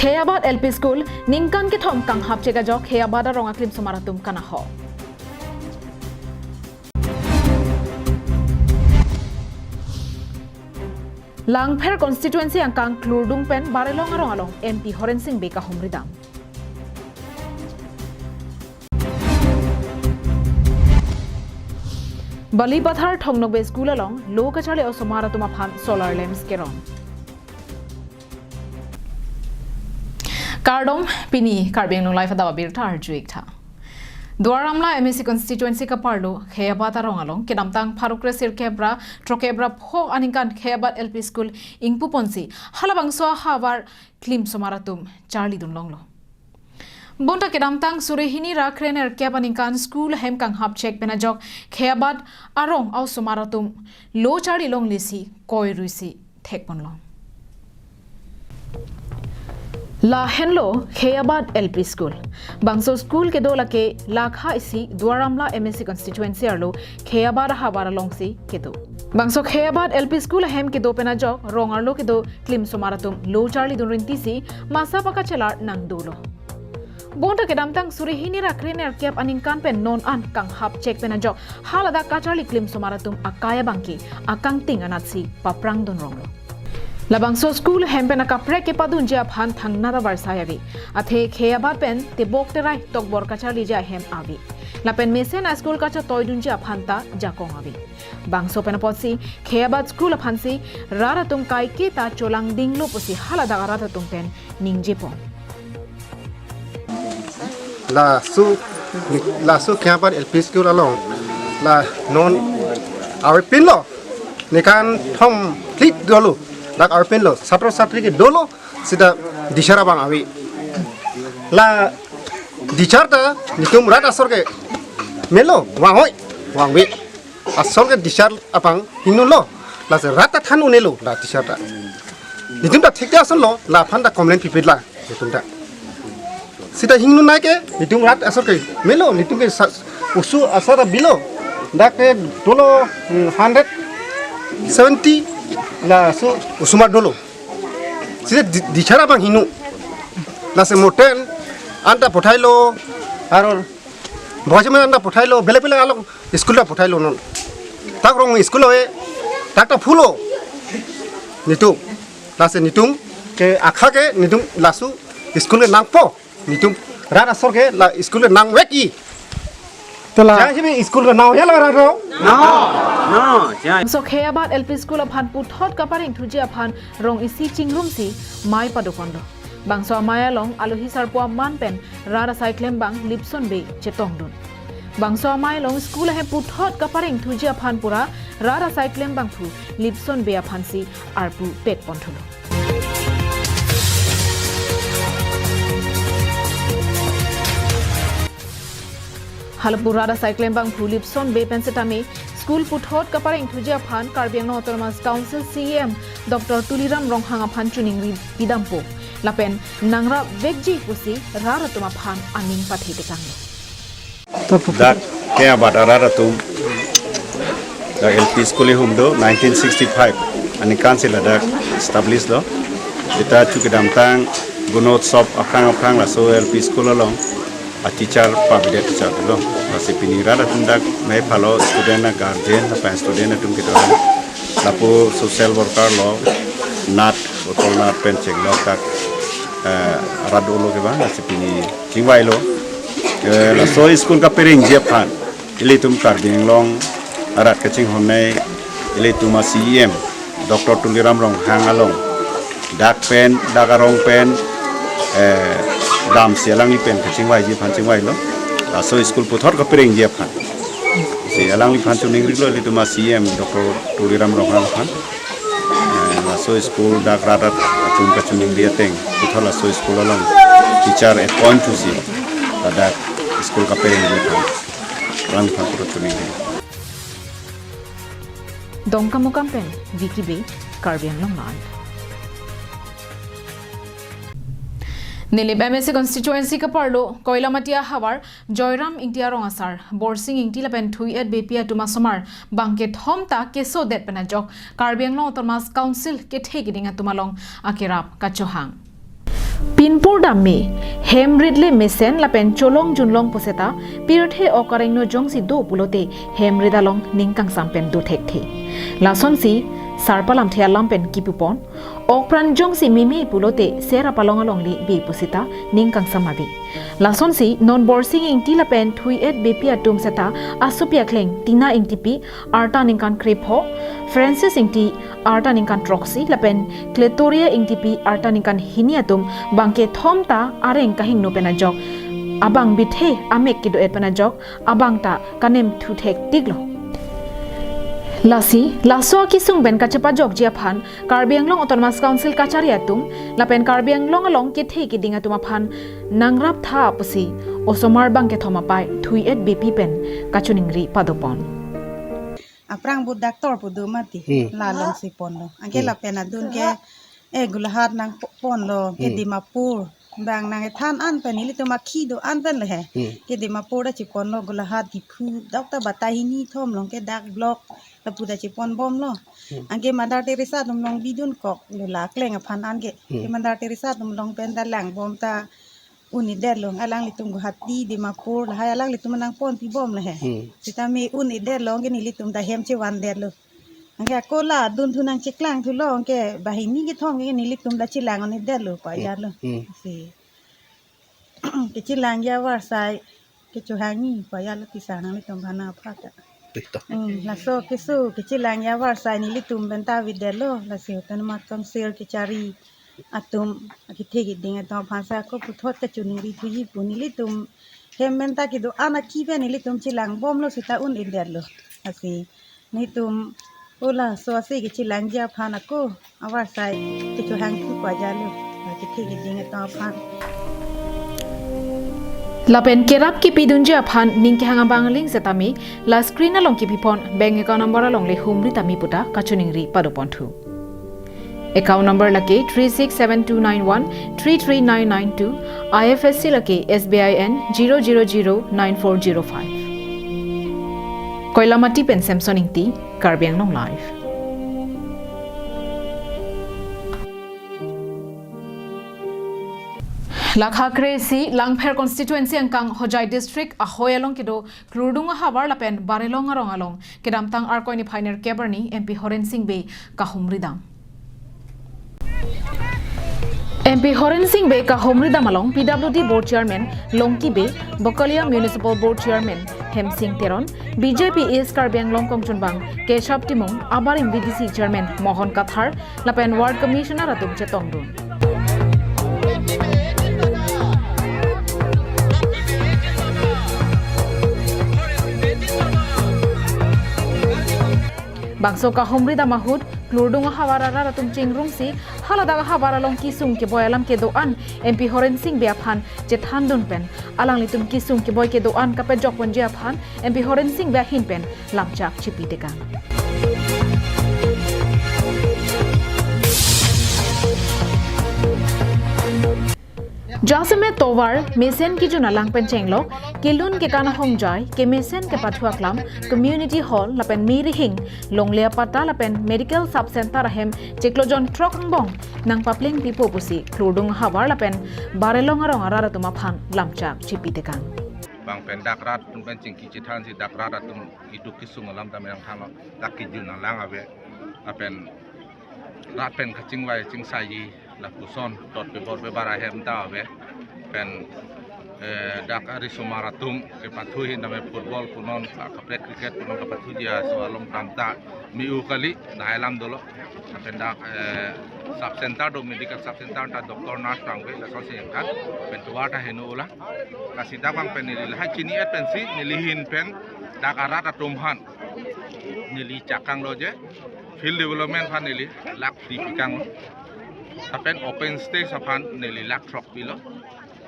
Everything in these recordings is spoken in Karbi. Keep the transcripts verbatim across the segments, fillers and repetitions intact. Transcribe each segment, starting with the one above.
Kheiabat L P School ningkan kethom kanghap chek ajok Kheiabat arong aklimsomar atum kanaho. Langpher constituency angkang Klurdung pen Barelong arong along M P Horen Sing Bey kahumri dam. Balipathar Thongnokbe School along lo kacharli osomar atum aphan solar lamps kerong. Kardom, pini Karbi Anglong Live adap abirta arju-ik tha. Duar Amla M A C constituency kaparlo Kheiabat arong along kedamtang pharo kresirkep ra throkkep ra pho aningkan Kheiabat L P School ingpuponsi halabangso ahavar klimsomar atum charlidun longlo. Bonta kedamtang suri hini ra krenerkep aningkan school ahem kanghap chek pen ajok Kheiabat arong osomar atum lo charli longlesi koiruisi thekponlong. Lahenlo Kheiabat L P School. Bangso school kedo lake lakha isi Duar Amla M A C constituency arlo Kheiabat ahavar alongsi kedo. Bangso Kheiabat L P School ahem kedo pen ajok rong arlo kedo klimsomar atum lo charlidun rintisi masa pakachelar nangdolo. Bonta kedamtang suri hini ra krenerkep aningkan pen non an kanghap chek pen ajok haladak kacharli klimsomar atum akai abangke akangting anatsi paprangdun ronglo. Labangso school ahem pen akaprek kepadunji aphan thangnat avarsai ave. Athe Kheiabat pen tebok terai tokbor kacharliji ahem ave. Lapen mesen a-school kachatoidunji aphan ta jakong ave. Bangso pen apotsi Kheiabat school aphansi rat atum kaike ta cholangdinglo pusi haladak arat atum pen ningjepon. Laso, laso Kheiabat L P School along la non arpinlo, ningkan thom phli dolo, dak arpinlo, satro satri ke dolo, seta teacher abang ave. La teacher ta netum rat asor ke melo, vanghoi, vangve. Asor ke teacher abang hingnunlo. Lasi rat ta than un-elo la teacher ta. Netum ta thik te ason lo, laphan ta complain pipit la netum ta. Seta hingnun nai ke, netum rat asor ke melo, netum ke sa-, oso asar ta bilo. Dak ke dolo, hmm, hundred seventy laso osomar dolo. Seta di, teacher abang hingno. Lasi moten anta pothailo, aro Bhojima anta pothailo, bele bele along school ta pothailo non. Dak rong school ave, dak ta phulo. Netum, lasi netum ke akha ke netum laso school ke nangpo. Netum rat asor ke la school ke nangvek-i. Tola. Jai hibi school ke nang ya la rat ro. No, no, jai. So Kheiabat L P School aphan puthot kapareng thuji aphan rong isi chingrumsi mei padoponlo. Bangso amei along alohi sarpo aman pen rat asai klembang Lipson Bey chetongdun. Bangso amei along school ahem puthot kapareng thuji aphan pura rat asai klembangphu Lipson Bey aphansi arpu pekpon thulo. Halapu rat asai klembangphu Lipson Bey pen setame school puthot kapareng thuji aphan Karbi Anglong Autonomous Council C E M Doctor Tuliram Ronghang aphan choningri pidampo. Lapen nangrap vekji pusi rat atum aphan aning pathe tekanglo. Dak Kheiabat arat atum dak L P school ihum do nineteen sixty-five aningkan si ladak establish lo. Seta chu kedamtang Gunotsav aphrang aphrang laso L P school along a teacher pavedet teacher lo. Lasi pini rat atum dak mei phalo student a guardian lapen student atum kedo lapu social worker lo nat botol nat pen chenglo dak, eh, rat dolo kevang lasi pini chingvailo. Eh, laso school kaparengji aphan ilitum Karbi Anglong arat kachinghon nei ilitum a C E M Doctor Tuliram Ronghang along dak pen, dak arong pen, eh, damsi alangli pen kachingvaiji aphan chingvailo. Laso school puthot kaparengji aphan si alangliphan choningrilo ilitum a C E M Doctor Tuliram Ronghang aphan. Eh, laso school dak rat atum kachoningri ateng puthot laso school along teacher appoint thusi ladak school kaparengji aphan alangliphan puthot choningri. Dongkamukam pen Vicky Bey, Karbi Anglong Live. Nilip M A C constituency kaparlo Koilamati ahavar Joyram Ingti arong asar Borsing Ingti lapen Thui-et Beypi atum asomar bangkethom ta kesodet pen ajok Karbi Anglong Autonomous Council kethe keding atum along akerap kachohang. Pinpur dam me, hem ritle mesen lapen cholong junlong puseta, pirthe ok arengno jongsi do pulote, hem rit along ning kangsam pen do thekthe. Lasonsi, sarpo alamthe alam pen kipupon, ok pran jongsi meme pulote, ser apalong alongle be puseta, ning kangsam ave. Lasonsi, non Borsing Ingti lapen Thui-et Beypi atum seta, asopi akleng, Tina Ingtipi, arta ningkan krepho, Francis Ingti, arta ningkan throksi, lapen Kletoria Ingtipi, arta ningkan hini atum, bangkethom ta areng kahingno pen ajok. Abang bithe amek kedo-et pen ajok, abang ta kanem thu thektiklo. Lasi, laso akesung pen kachepajokji aphan, Karbi Anglong Autonomous Council kachari atum, lapen Karbi Anglong along kethe keding atum aphan, nangrap tha pusi, osomar bangkethom apai, Thui-et Beypi pen, kachiningri padopon. Aphrang bu doctor pu do mati. Hmm. La alongsi ponlo. Anke Hmm. lapen adun ke, eh, Golaghat nang po-, ponlo, ke Hmm. Dimapur. Bang nangkethan an pen, nelitum akhi do-an pen le he. Hmm. Ke Dimapur ta cheponlo, Golaghat, Diphu, dak ta batai hini thom along ke dak block, lapu ta cheponbomlo. Hmm. Anke Mother Teresa atum along bidunkoklo la akleng aphan anke. Hmm. Ke Mother Teresa atum along pen ta langbom ta un-edetlo, alanglitum Guwahati, Dimapur, lahai alanglitum nangponpibomlo he. Hmm. Sitame un-edetlo, anke nelitum ta hem chevandetlo. Anke ako la adunthu nangcheklangthulo, anke banghini kethom ke nelitum ta chelang un-edetlo, Hmm. pajatlo. Hmm. Si. Kechelangji avarsai, kechohangji, pajatlo, kesang nanglitum aphan aphan ta. Betul. Hmm, laso keso, kechelangji avarsai nelitum pen ta avedetlo, lasi Autonomous Council kachari atum, akethe keding atum aphan sa ako puthot kachiningri thuji pu nelitum hem pen ta kedo-an akhi pen nelitum chelangbomlo seta un-edetlo. Lasi nelitum o laso ase kechelangji aphan ako avarsai kechohangthu pajatlo, kethe keding atum aphan. Lapen kerap kepidunji aphan ning kehang abang aling setame, la screen along kipipon bank account number alongle humri tame puta kachiningri padoponthu. Account number lake three six seven two nine one three three nine nine two, I F S C lake S B I N zero zero zero nine four zero five. Koilamati pen Samson Ingti, Karbi Anglong Live. Lakha kre-isi Langpher constituency angkang Hojai district ahoi along kedo Klurdung ahavar lapen Barelong arong along kedamtang Arkoi niphai nerkep arni M P Horen Sing Bey kahumri dam. M P Horen Sing Bey kahumri dam along P W D board chairman Longki Bey, Bokolia Municipal Board chairman Hemsing Teron, B J P East Karbi Anglong kongchunbang Keshav Timung, abarim V D C chairman Mohon Kathar, lapen ward commissioner atum chetongdun. Bangso kahumri dam ahut, Klurdung ahavar arat atum chingrumsi, haladak ahavar along kesung keboi alam kedo-an M P Horen Sing Bey aphan chethandun pen, alanglitum kesung keboi kedo-an kapejokponji aphan M P Horen Sing Bey ahin pen lamchak chipitekang. Jasemet tovar, mesen kejun alang pen chenglok, kelun kekan ahongjai, kemesen kepathu aklam, community hall, lapen mirihing, longle apatta lapen medical sub center ahem chiklo jon throk angbong nangpapleng pipo pusi Klurdung ahavar lapen Barelong arong arat atum aphan lamchak chipitekang. Bang pen dak rat atum pen chingki chethansi dak rat atum iduk kesung alam ta menang thanlo, dak kejun alang ave, lapen rat pen kachingvai chingsaiji lapuson tot pebor pebar ahem ta ave, pen, eh, dak arisomar atum kepathu ahin tame football punon, kaprek cricket punon kapathuji aso along tam ta me-u kali, lahai alam dolo. Lapen dak, eh, sub center do, medical sub center ta doctor nurse tangve, lasonsi ingkan, pen tovar ta heno ulang. Lasi dak bang pen neli lahai chini-et pensi, neli ahin pen dak arat atum aphan neli chakanglo je, field development aphan neli lakh three pikanglo. Lapen open stage aphan neli lakh throk pilo.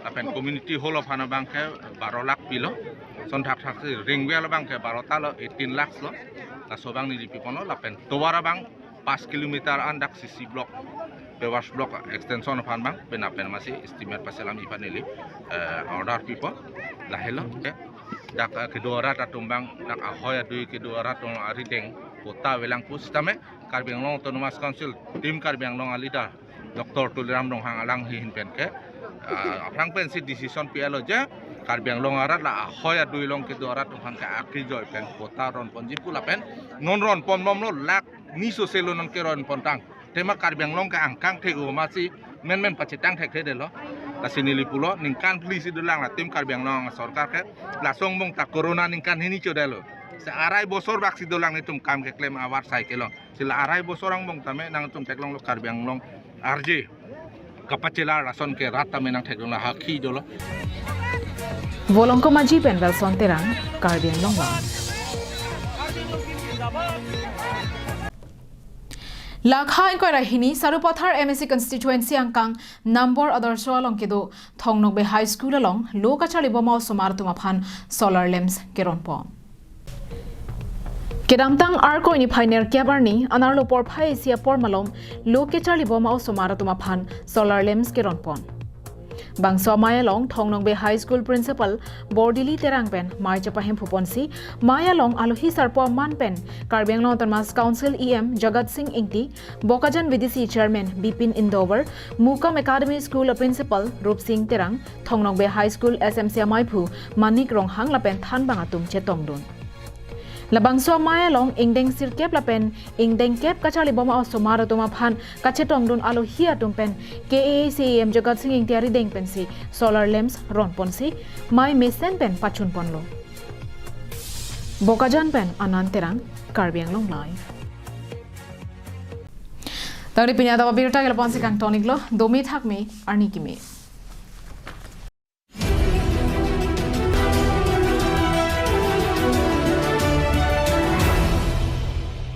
Lapen community hall aphan abang ke baro lakh pilo. Lason thakthaksi ring well abang ke baro ta lo, eighteen lakhs lo. Laso abang neli piponlo, lapen tovar abang pas kilometer an dak C C block, pavers block extension aphan abang, pen apen masi estimate paselam iphan neli, eh, order pipo, lahelo, eh, dak, eh, kedo arat atum abang, dak ahoi adui kedo arat atum arideng, patta avelang pusitame, Karbi Anglong Autonomous Council, Team Karbi Anglong a leader, Doctor Tuliram Ronghang alangli ahin pen ke, ah, aphrang pensi decision pi-etlo je Karbi Anglong arat la ahoi adui along kedo arat atum aphan ke akejoi pen quota ronponji pu lapen non ronponbomlo, lak ni soselo non ke ronpontang. Tema Karbi Anglong ke angkang the-o masi menmen pachetang thekthedetlo. Lasi neli pulo ningkan phli si dolang latum Karbi Anglong asorkar ke, laso angbong ta corona ningkan hini chodetlo. Si arai bosor bak si dolang netum kam keklem avar sai kelong. Si la arai bosor angbong tame nangtum theklonglo Karbi Anglong arje kapachelar ason ke rat tame nangtheklonglo, hakhi dolo. Volongkom Aji pen Welson Terang, Karbi Anglong Live. Lakha ingkoi ra hini Sarupathar M A C constituency angkang Nambor Adarsho along kedo Thong Nokbe High School along lo kacharlibom a-osomar atum aphan solar lamps keronpon. Kedamtang Arkoi niphai nerkep arni anerlo porphai isi apor malom lo kecharlibom a-osomar atum aphan solar lamps keronpon. Bangso amei along Thong Nokbe High School Principal Bordili Terang pen mei chepahemphuponsi, mei along alohi sarpo aman pen Karbi Anglong Autonomous Council E M Jagat Sing Engti, Bokajan V D C Chairman Bipin Indover, Mukam Academy School a-Principal Rupsing Terang, Thong Nokbe High School S M C ameiphu Manik Ronghang lapen thanbang atum chetongdun. Labangso amei along ingdeng sirkep lapen ingdeng kep kacharlibom a-osomar atum aphan kachetongdun alohi atum pen K A A C E M Jagat Sing Engti arideng pensi solar lamps ronponsi mei mesen pen pachunponlo. Bokajan pen Anand Terang, Karbi Anglong Live. Tangri pini adap abirta ke lapu-ansi kangtoniklo, domi thakmi, arni kimi.